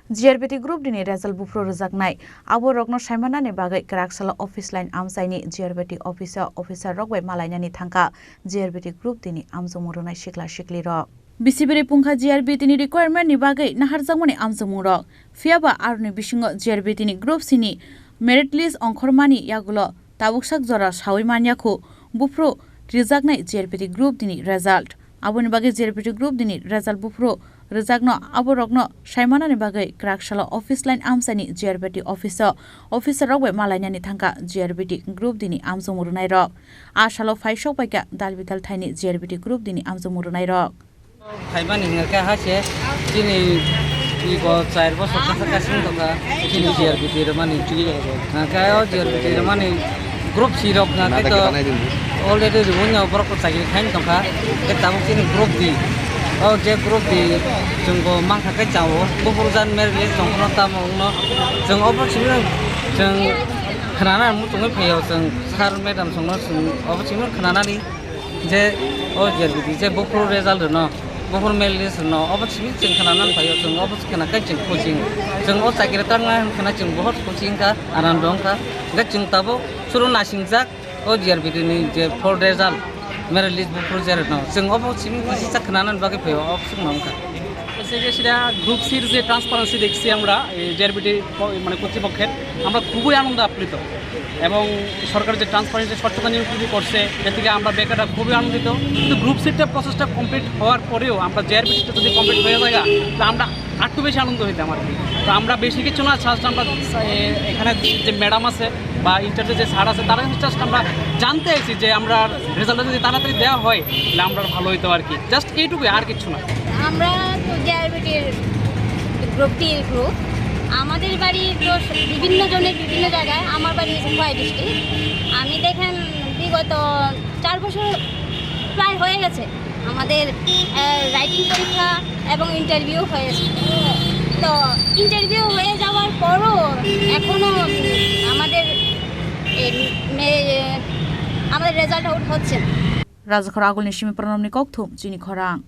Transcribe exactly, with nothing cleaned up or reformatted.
G R B T Group D ni result buphuru rwjaknai, abo rokno saimanani bagwi kwrak salo office line amchaini G R B T office o officer rok bai malainani thangkha G R B T Group D ni amjokmung rwnai sikla sikli rok. Bisibiri pungkha G R B T ni requirement ni bagwi naharjakmani amjokmung rok, phiyaba aroni bisingo G R B T ni Group C ni merit list ongkhormani yagulo tabuksak jora sawi manya khu buphuru rwjaknai G R B T Group D ni result. Aboni bagwi G R B T Group D ni result buphuru rwjakno abo rokno saimanani bagwi kwrak salo office line amchaini G R B T office o officer rok bai malainani thangkha G R B T Group D ni amjokmung rwnai rok. A salo phaisok paikha dal bidal thaini G R B T Group D ni amjokmung rwnai rok. Phaimani hwnkha khe ha se chini iko char bosor khe saka sing tongkha chini G R B T rwmani. Hwnkha khe o G R B T rwmani Group C rok hwnkha khe to already rwui no borok to chakri khaini tongkha. Khe tabuk chini Group D, o je Group D chwng bo mankha khe chao buphuru jan merit list tongkhorno tamo wngno chwng obo simi chwng khwnana muchungwi phaio chwng sir madam songno chwng obo simi khwnanani. Je o G R B T je buphuru result rwno, buphuru merit list rwno, obo simi chwng khwna nang phaio, chwng obo khwna khe chwng coaching. Chwng o chakiri tangna hwn khwna chwng bohor coaching kha, aram dong kha. Hwnkhe chwng tabuk suru nasingjak o G R B T ni je fourth result, merit list buphuru je rwno. Chwng obo simi kisa khwna nang bagwi phaio, obo chwng nang kha. এসে গিয়ে সেটা গ্রুপ সির যে ট্রান্সপারেন্সি দেখছি আমরা, এই জেআরবিটি প-, মানে কর্তৃপক্ষের, আমরা খুবই আনন্দ আপ্লুত। এবং সরকার যে ট্রান্সপারেন্সি স্বচ্ছতা নিয়োগ যদি করছে, এ থেকে আমরা বেকাররা খুবই আনন্দিত। কিন্তু গ্রুপ সিরটা প্রসেসটা কমপ্লিট হওয়ার পরেও আমরা জেআরবিটিটা যদি কমপ্লিট হয়ে যায়, তা আমরা আরটু বেশি আনন্দ হইতাম আর কি। তো আমরা বেশি কিছু না, জাস্ট আমরা, এ, এখানে যে ম্যাডাম আছে বা ইনচার্জে যে স্যার আছে, তারা কিন্তু জাস্ট আমরা জানতে আইছি যে আমরা রেজাল্টটা যদি তাড়াতাড়ি দেওয়া হয়, তাহলে আমরা ভালো হইতো আর কি। জাস্ট এইটুকুই, আর কিচ্ছু না। আমরা তো জেআরবিটির গ্রুপ টির গ্রুপ। আমাদের বাড়ি তো বিভিন্ন জনের বিভিন্ন জায়গায়, আমার বাড়ি হচ্ছে খোয়াই ডিস্ট্রিক্ট। আমি দেখেন বিগত চার বছর প্রায় হয়ে গেছে আমাদের, আহ, রাইটিং পরীক্ষা এবং ইন্টারভিউ হয়েছে। তো ইন্টারভিউ হয়ে যাওয়ার পরও এখনো আমাদের, এ, মে-, আমাদের রেজাল্ট আউট হচ্ছে না। Rajakhor agulni simi pranamni kokthum chini khorang.